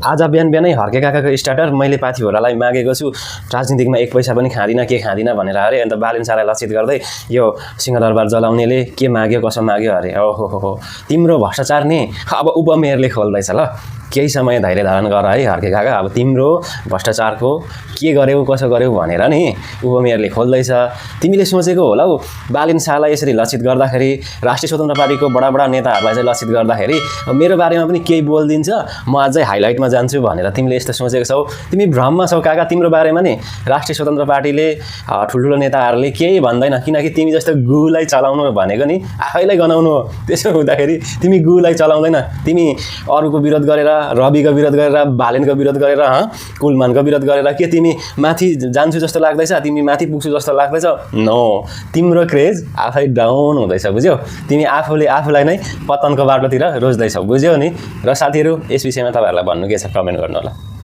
आज बिहानै हर्के काकाको स्टार्टर मैले पाथी भोरालाई मागेको छु, राजनीतिकमा 1 पैसा पनि खाँदिनँ, के खाँदिनँ भनेर अरे। अन्त बालेन शाहलाई लक्षित गर्दै यो सिंहदरबार जलाउनेले के माग्यो कसो माग्यो अरे। ओहो तिम्रो भ्रष्टाचार नि अब उपमेयरले खोल्दैछ ल, केही समय धैर्य धारण गर है हर्के काका। अब तिम्रो भ्रष्टाचारको के गर्यौ कसो गर्यौ भनेर नि उपमेयरले खोल्दैछ। तिमीले सोचेको होला हौ बालेन शाहलाई यसरी लक्षित गर्दाखेरि, राष्ट्रिय स्वतन्त्र पार्टीको बडा नेताहरूलाई चाहिँ लक्षित गर्दाखेरि मेरो बारेमा पनि केही बोलिदिन्छ, म अझै हाइलाइटमा जान्छु भनेर तिमीले यस्तो सोचेको छौ। तिमी भ्रममा छौ काका। तिम्रो बारेमा नि राष्ट्रिय स्वतन्त्र पार्टीले ठुल्ठुलो नेताहरूले केही भन्दैन, किनकि तिमी जस्तो गुलाई चलाउनु भनेको नि आफैलाई गनाउनु हो। त्यसो हुँदाखेरि तिमी गुलाई चलाउँदैन, तिमी अरूको विरोध गरेर, रविको विरोध गरेर, बालेनको विरोध गरेर, कुलमानको विरोध गरेर के तिमी माथि जान्छु जस्तो लाग्दैछ, तिमी माथि पुग्छु जस्तो लाग्दैछ? नो, तिम्रो क्रेज आफै डाउन हुँदैछ, बुझ्यौ? तिमी आफूलाई नै पतनको बाटोतिर रोज्दैछौ, बुझ्यौ नि? र साथीहरू यस विषयमा तपाईँहरूलाई भन्नु के छ कमेन्ट गर्नु होला।